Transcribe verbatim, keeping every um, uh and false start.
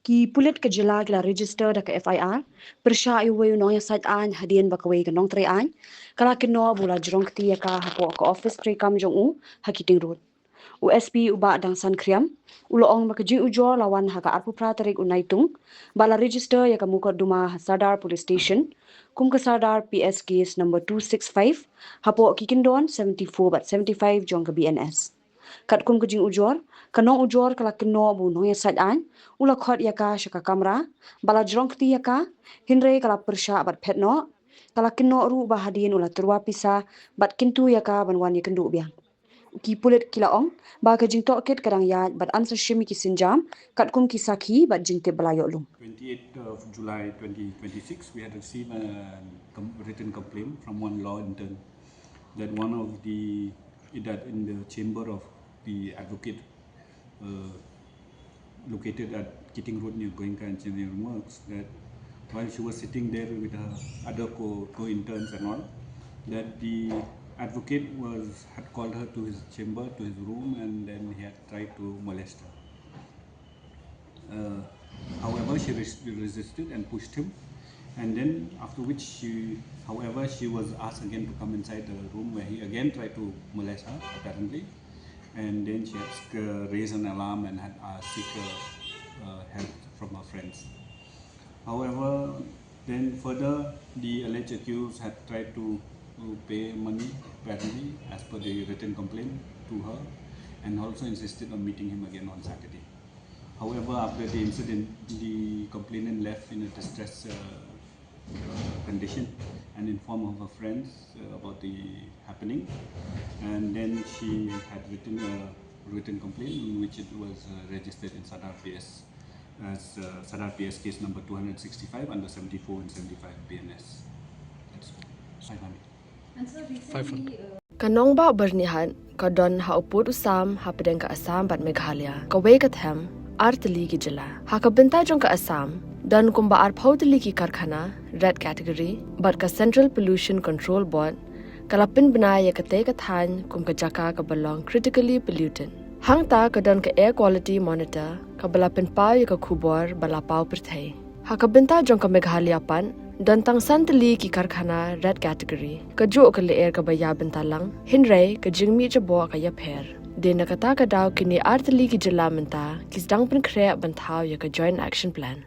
Ki pulit ka jylla ki la register da ka F I R pyrshah ïa uwei u nongïasaid aiñ hadien ba kawei ka nongtrei aiñ ka la kynnoh ba u la jrong kti ïa ka hapoh ka office treikam jong u ha Keating Road. U S P u Bah Dangsan Khriam u la ong ba ka jingujor la wan ha ka arphew phra tarik u Naitung, ba la register ïa ka mukotduma ha Sadar Police Station kum ka Sadar P S case number two six five, hapoh ki kyndon seventy-four bad seventy-five jong ka B N S. Katkum ka jingujor, ka nongujor ka la kynnoh ba u nongïasaid aiñ u la khot ïa ka sha ka kamra, ba la jrong kti ïa ka, hynrei ka la pyrshah bad phet noh. Ka la kynnoh ruh ba hadien u la tyrwa pisa bad kyntu ïa ka ban wan ïakynduh biang. Ki pulit ki la ong ba ka jingtohkit ka dang ïaid bad yn sa shim ïa ki sienjam katkum ki sakhi bad jingtip ba la ïoh lum. Twenty-eighth of July twenty twenty-six, we had received a com-, written complaint from one law intern that one of the, that in the chamber of the advocate, uh, located at Keating Road near Goenka Engineering Works, that while she was sitting there with her other co-, co-interns and all, that the advocate was, had called her to his chamber, to his room, and then he had tried to molest her. Uh, however, she res-, resisted and pushed him. And then, after which, she, however, she was asked again to come inside the room where he again tried to molest her, apparently. And then she had sc-, raised an alarm and had, uh, seek, uh, uh, help from her friends. However, then further, the alleged accused had tried to, uh, pay money, apparently, as per the written complaint to her, and also insisted on meeting him again on Saturday. However, after the incident, the complainant left in a distressed, uh, uh, condition and informed her friends, uh, about the happening. And then she had written a written complaint in which it was, uh, registered in Sadar P S as, uh, Sadar P S case number two hundred sixty-five under seventy-four and seventy-five B N S. That's all. Five hundred. Ka nongbah Byrnihat ka don ha u pud u sam hapdeng ka Assam bad Meghalaya, kawei ka them ar tylli ki jylla. Ha ka bynta jong ka Assam, don kumba arphew tylli ki karkhana red category, bad ka Central Pollution Control Board ka la pynbna ïa katei ka thaiñ kum ka jaka kaba long critically polluted. Hangta ka don ka Air Quality Monitor kaba la pynpaw ïa ka khubor ba la paw pyrthei. Ha ka bynta jong ka Meghalaya pat, don tang san tylli ki karkhana red category. Kajuh ka lyer kaba ïa bynta lang, hynrei ka jingmih jaboh ka ïapher. Dei na kata ka daw kine ar tylli ki jylla mynta ki sdang pynkhreh ban thaw ïa ka Joint Action Plan.